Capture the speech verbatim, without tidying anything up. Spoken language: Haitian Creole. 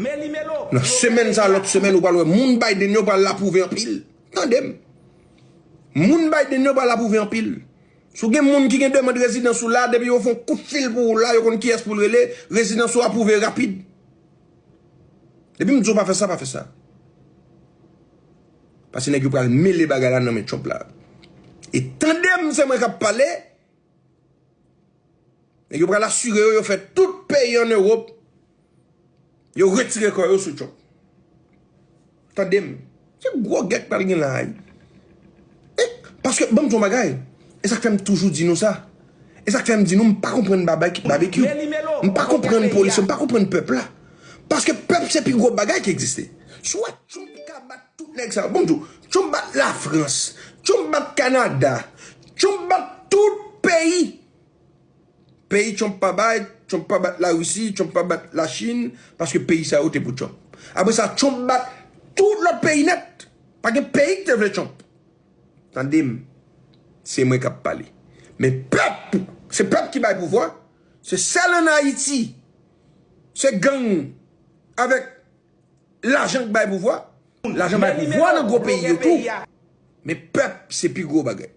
Nan semèn sa, lòt semèn, ou pral wè moun Biden yo pral lapwouve anpil. Tande m. Moun Biden yo pral lapwouve anpil. Si w gen moun ki gen demann rezidans ou la, depi yo fè yon kout fil pou ou la, yo konn kiyès pou l rele, rezidans ou apwouve rapid. Depi m di w pa fè sa, pa fè sa. Paske nèg yo pral mele bagay la nan men Trump la. E tande m, se mwen k ap pale. Nèg yo pral asire yo, yo fè tout peyi ann Ewòp, yo retire kò yo sou Trump. Tande m. Se gwo gè k pral gen la a wi. E, paske, ban m di w yon bagay. E sa k fè m toujou di nou sa. E sa k fè m di nou, m pa konprann Babekyou. M pa konprann polis, m pa konprann pèp la. Paske pèp se pi gwo bagay ki egziste. Si w wè Trump ka bat tout nèg sa yo, ban m di w, Trump bat Lafrans, Trump bat Kanada, Trump bat tout peyi. Peyi Trump pa bay, Trump pa bat Larisi, Trump pa bat Lachin, paske peyi sa yo te pou Trump. Apre sa, Trump bat tout lòt peyi nèt. Pa gen peyi ki te vle Trump. Tande m, se mwen k ap pale. Men pèp, se pèp ki bay pouvwa. Se sèl ann Ayiti, se gang avèk lajan k bay pouvwa. Lajan bay pouvwa nan gwo peyi yo tou. Men pèp, se pi gwo bagay.